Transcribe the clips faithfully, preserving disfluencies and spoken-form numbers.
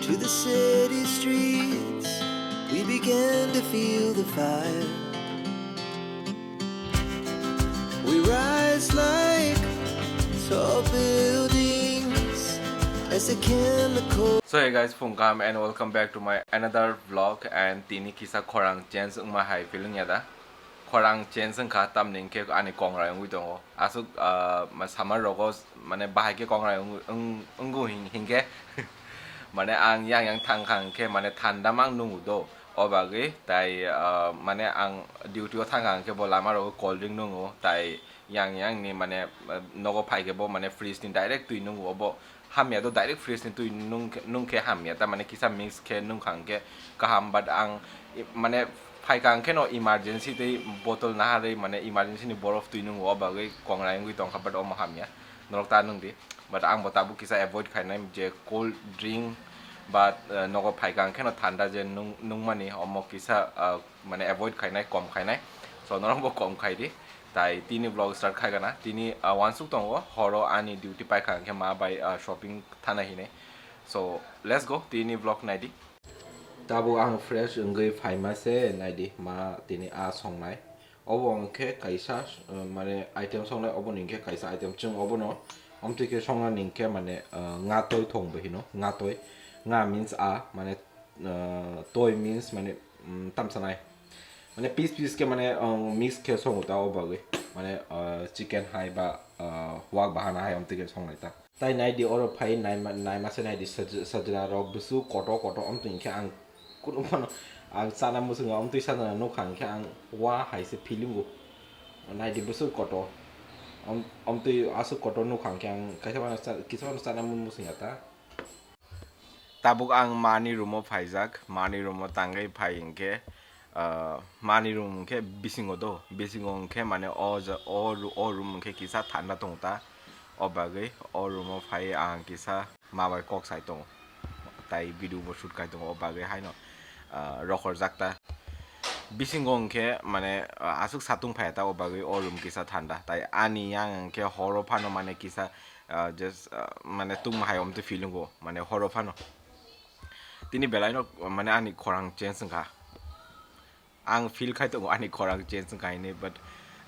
To the city streets, we began to feel the fire. We rise like tall buildings as the chemical. So hey guys, phung kaham and welcome back to my another vlog, and tini kisa khorang change wngma hai feeling ya da. Khorang change wngkha, tamni hwnkhe ani kongrai wngwi tongo. Aswk, ah, ma-, summer rogo mane bahai khe kongrai wng-, wng-, wngo hin-, hinkhe mane ang yang yang thangkha hinkhe mane thanda mang nungo do. O bagwi tai, ah, mane ang duty o thangkha hinkhe bo lama rogo cold drink nungo, tai yang yang ni mane, ah, nogo phaikhe bo mane fridge ni direct twi nungo, obo hamya do, direct fridge ni twi nung-, nungkhe hamya, ta mane kisa mix khe nungkha hinkhe kaham, but ang i-, mane phaikha hinkhe no emergency tei bottle naharwi mane emergency ni borof twi nungo, o bagwi kongrai wngwi tongkha, but omo hamya, norok ta nungdi. But ang bo tabuk kisa avoid khainai je cold drink ba, eh, nogo phaikha hinkhe no thanda je nung-, nungmani omo kisa, ah, mane avoid khainai, kom khainai. So norok bo kom khaidi. Tai tini vlog start khaigana. Tini, ah, wansuk tongo, horo ani duty paikha hinkhe ma bai, ah, shopping thana hinai. So let's go, tini vlog naidi. Tabuk ang fresh wngwi phaima se naidi, ma tini a songnai. Obo hwnkhe kaisa, uh, mane item songnai, obo ni hwnkhe kaisa item. Chwng obono omtwi khe songnani hwnkhe mane, uh, ngatoi thong bo hino, ngatoi. Nga means a, mane, uh, toi means mane, um, tamsanai. Mane piece piece khe mane, um, mix khe songo ta o bagwi. Mane, uh, chicken hai ba, uh, wak bahana hai omtwi khe songnai ta. Tai naidi oro phai naima, naima se naidi saj-, sajla rok bwswk kotor kotor, omtwi hwnkhe ang kunu phano ang chana muchungo, omtwi sajla nukha hwnkhe ang wa hai se feeling o. Naidi bwswk kotor. Om-, omtwi aswk kotor nukha hwnkhe ang kaisa phano cha-, kisa phano chana muchungya ta. Tabuk ang mani room o phaijak, mani room o tangwi phai hwnkhe, ah, mani room hwnkhe bisingo do, bisingo hwnkhe mane o ja-, o ru-, o room hwnkhe kisa thanda tongo ta, o bagwi o room o phai ang kisa ma bai kok sai tongo, tai video bo shoot khai tongo, o bagwi haino, ah, rokhorjak ta. Bisingo hwnkhe mane, ah, aswk satung phaiya ta, o bagwi o room kisa thanda, tai ani yang hwnkhe horo phano mane kisa, ah, just, ah, mane tungma hai omtwi feeling o, mane horo phano. Tini belai no mane ani khorang change wngkha. Ang feel khai tongo ani khorang change wngkha hini, but,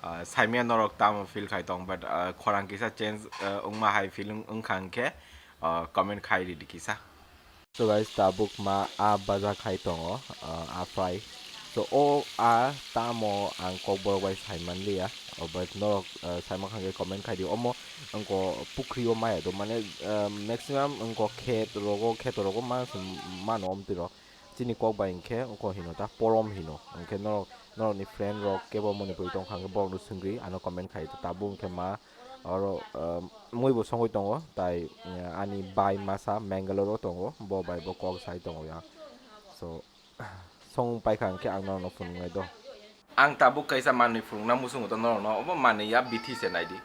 ah, saimaya norok tamo feel khai tong, but, ah, khorang kisa change, ah, wngma hai feeling wngkha hwnkhe, ah, comment khai ridi kisa. So guys, tabuk ma a baja khai tongo, ah, a fry. So o a tamo ang kokborok bai saimanliya, o but norok, ah, saimankha hwnkhe comment khai di. Omo wngkha pukhri o maya do, mane, ah, maximum wngkha khet rogo, kheto rogo ma se mano omtwi rok. Chini kok bai hwnkhe wngkha hino ta porom hino. Hwnkhe norok, norokni friend rok kebo Manipuri tongkha hwnkhe borokno swngwi ano comment khai ta, tabuk hwnkhe ma oro, ah, mui bo songwi tongo, tai, ah, ani bai masa Mangalore o tongo, bo bai bo kok sai tongo ya. So, song paikha hwnkhe ang norokno phunuknai do. Ang tabuk kaisa manwi phunukna muchungo to norokno, obo manwi ya bithi se naidi.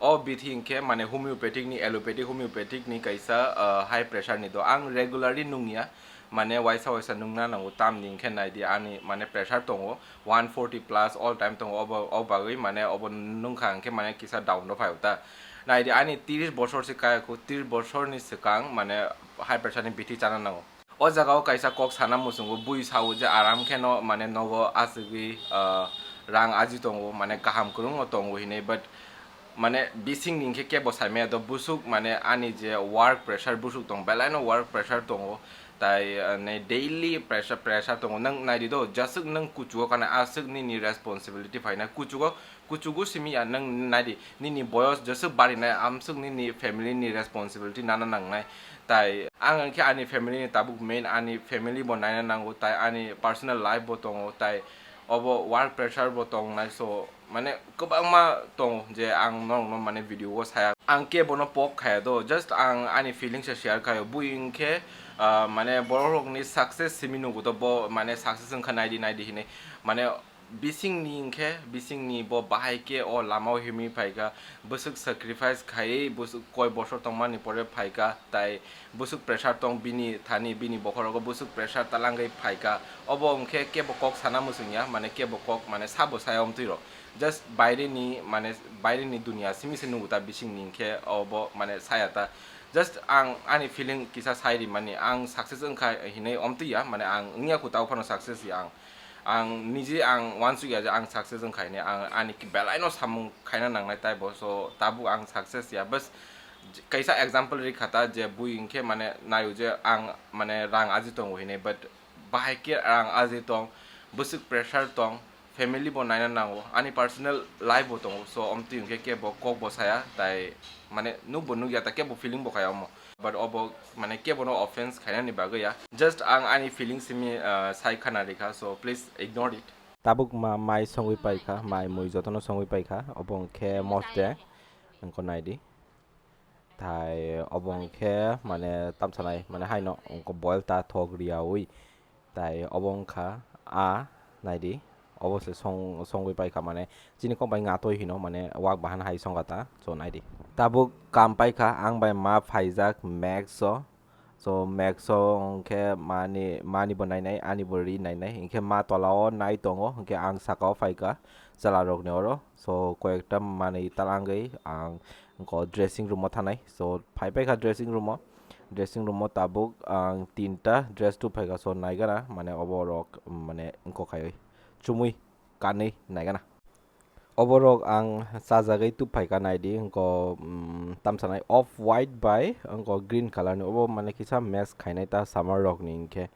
O bithi hwnkhe mane homeopathic ni, allopathic, homeopathic ni kaisa, ah, high pressure ni do. Ang regularly nungya, mane waisa waisa nungna nango, tamni hwnkhe naidi ani mane pressure tongo, one forty plus all time tongo, obo, o bagwi mane obo nungkha hwnkhe mane kisa down rw phaio ta. Naidi ani tris bosor se kaya khu, tris bosor ni swkang mane high pressure ni bithi chana nango. O jaga o kaisa kok sana muchungo, bui sao je aram kheno mane nogo achugwi, ah, rang aji tongo, mane kaham kwrwng o tongo hinwi, but mane bising ni hwnkhe kebo saimaya do, busuk mane ani je work pressure busuk tong, belai no work pressure tongo, tai, ah, ne daily pressure, pressure tongo. Nwng naidi do, jasuk nwng kuchugo kana asuk nini responsibility phaina, kuchugo kuchugo simi ya nwng naidi, nini boyos jeswk barinai, amswk nini family ni responsibility nana nangnai. Tai ang hwnkhe ani family ni tabuk main, ani family bo naina nango, tai ani personal life bo tongo, tai obo work pressure bo tongnai, so mane kwbangma tongo je ang norokno mane video o saya. Ang kebono pok khaya do, just ang ani feelings se share khayo. Bui hwnkhe, ah, mane borok rokni success simi nugo to, bo mane success wngkha naidi naidi hinwi, mane bisingni hwnkhe, bisingni bo bahai khe o lama o himwi phaikha, bwswk sacrifice khaiwi bwswk koi bosor tongmani pore phaikha, tai bwswk pressure tong bini thani, bini bokhorogo bwswk pressure talangwi phaikha. Obo hwnkhe kebo kok sana muchungya, mane kebo kok mane sabo saya omtwi rok, just baireni, mane baireni duniya simi se nugo ta, bisingni hwnkhe obo mane saya ta. Just ang ani feeling kisa sai rimani, ang success wngkha hinwi omtwi ya, mane ang wngya khu tao phano success ya ang. Ang nije ang uansuk ya je ang success wngkha hinwi, ang ani ki-, belai no samung khaina nangnai taibo, so tabuk ang success ya. Bas kaisa example ri kha ta je bui hwnkhe mane naio je ang mane rang aji tongo hinwi, but bahai khe rang aji tong, bwswk pressure tong, family bo naina nango, ani personal life bo tongo, so omtwi hwnkhe kebo kok bo saya, tai mane nukbo nukya ta kebo feeling bo khaya omo, but obo mane kebo no offense khainani bagwi ya, just ang ani feeling simi, ah, sai khana rikha, so please ignore it. Tabuk ma mai songwi paikha, mai mui jotono songwi paikha, obo hwnkhe moste, wngkha naidi. Tai obo hwnkhe mane tamsanai mane haino wngkha boil ta thok riyaui. Tai obo wngkha a naidi. Obo se song-, songwi paikha mane chini kok bai ngatoi hino mane wak bahan hai songkha ta. So naidi. Tabuk kam paikha ang bai ma phaijak Max o. So Max o hwnkhe mani, mani bo nainai, ani bo ri nainai. Hwnkhe ma tola o nai tongo, hwnkhe ang saka o phaikha chwla rokni oro. So koyekta manwi talangwi ang wngkha dressing room o thanai. So phai paikha dressing room o. Dressing room o tabuk ang tinta dress tubuphaikha, so naigana mane obo rok mane wngkha khaiwi chumui kanwi naigana. Obo rok ang chajagwi tubuphaikha naidi, wngkha, um, tamsanai off white bai wngkha green colour ni, obo mane kisa match khainai ta summer rokni hinkhe.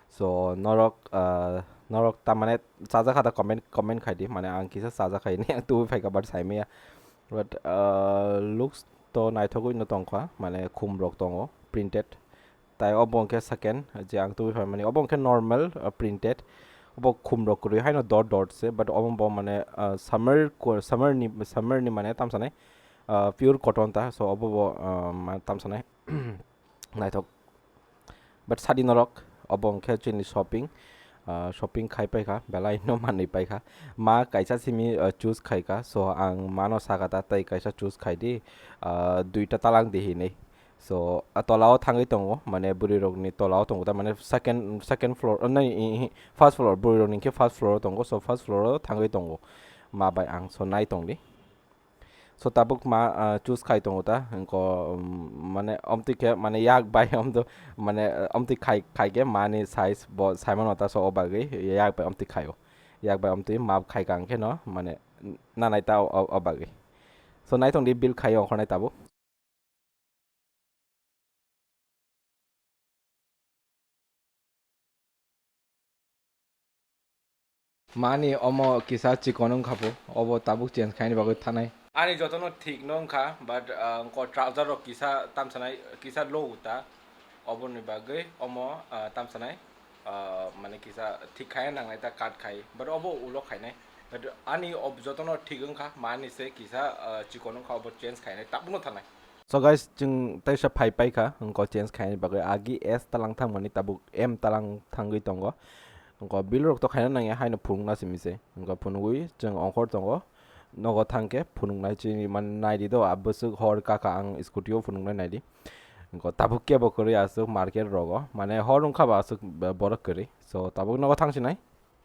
So norok, ah, norok tamane chajakha da comment, comment khaidi, mane ang kisa chajakha hinwi ang tubui phaikha but saimaya. But, ah, looks to naithogwi no tongkha, mane khum rok tongo printed. Tai obo hwnkhe second je ang tubui phaimani, obo hwnkhe normal, ah, printed. Obo khum rok kwrwi haino dot dot se, but obo bo mane, ah, summer ko-, summer ni, summer ni mane tamsanai, ah, pure cotton ta, so obo bo, ah, ma-, tamsanai. Naithok. But sadi norok, obo hwnkhe chini shopping, ah, shopping khai paikha, belai no manwi paikha. Ma kaisa simi, ah, choose khaikha, so ang mano sakha ta tei kaisa choose khaidi, ah, duita talang di hinwi. So, ah, tola o thangwi tongo, mane bwrwi rokni tola o tongo, ta mane second, second floor, ah, nai, i, i, first floor, bwrwi rokni khe first floor o tongo, so first floor o thangwi tongo. Ma bai ang so nai tongdi. So tabuk ma, ah, choose khai tongo ta, wngkha, um, mane omtwi khe, mane yak bai omtwi, mane, ah, omtwi khai, khai khe mani size bo saimano ta, so o bagwi yak bai omtwi khaio. Yak bai omtwi map khai kha hwnkhe no, mane nanai ta o, o bagwi. So naithok di bill khaio ongkhornai tabuk. Mani omo kisa chikon wngkha pho, obo tabuk change khaini bagwi thanai. Ani jotono thik no wngkha, but, ah, wngkha trouser rok kisa tamsanai, kisa low ta, oboni bagwi omo, ah, tamsanai, ah, mane kisa thik khaina nangnai ta cut khai, but obo ulo khainai. But ani ob-, jotono thik wngkha, mani se kisa, ah, chikon wngkha, obo change khainai, tabukno thanai. So guys, chwng teisa phai paikha, wngkha change khaini bagwi. Agi S talang thangmani tabuk M talang thangwi tongo. Wngkha bill rok to khaina nangya, haino phunukna simi se. Wngkha phunugwi chwng ongkhor tongo. Nogo thangkhe phunuknai chini man naidi do, a bwswk hor kaka ang scooty o phunuknai naidi. Wngkha tabuk kebo kwrwi aswk market rogo. Mane hor wngkha ba aswk borok kwrwi. So tabuk nogo thangsinai.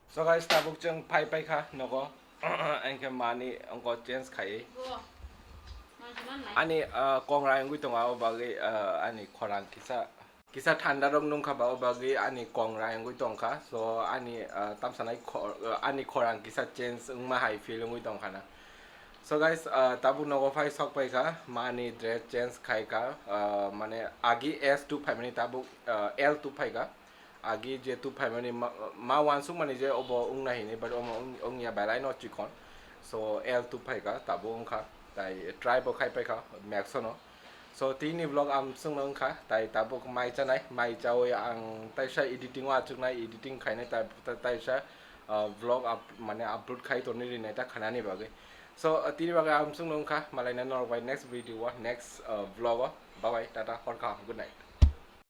So guys, tabuk chwng phai paikha nogo. Engkhe mani wngkha change khaiwi. Ani, ah, kongra wngwi tongo, abo bagwi, ah, ani khorang kisa, kisa thanda rok nungkha ba, o bagwi ani kongra wngwi tongkha. So ani, ah, tamsanai kho-, ah, ani khorang kisa change wngma hai feel wngwi tongkha na. So guys, ah, tabuk nogo phai sok paikha, mani dress change khaikha, ah, mane agi S tubuphaimani tabuk, ah, L tubuphaikha. Agi je tubuphaimani ma, ma uansukmani je obo wngna hini, but omo wng-, wngya belai no chikon. So L tubuphaikha, tabuk wngkha, tai try bo khai paikha Max no. So tini vlog amswkno wngkha, tai tabuk mai chanai, mai chawi ang taisa editing o achuknai, editing khainai, tai, tai, taisa, ah, vlog up, mane upload khai toni rinai ta khanani bagwi. So, ah, tini bagwi amswkno wngkha, malaina norok bai next video o, next, ah, vlog o. Bye bye, tata, hor kaham, good night.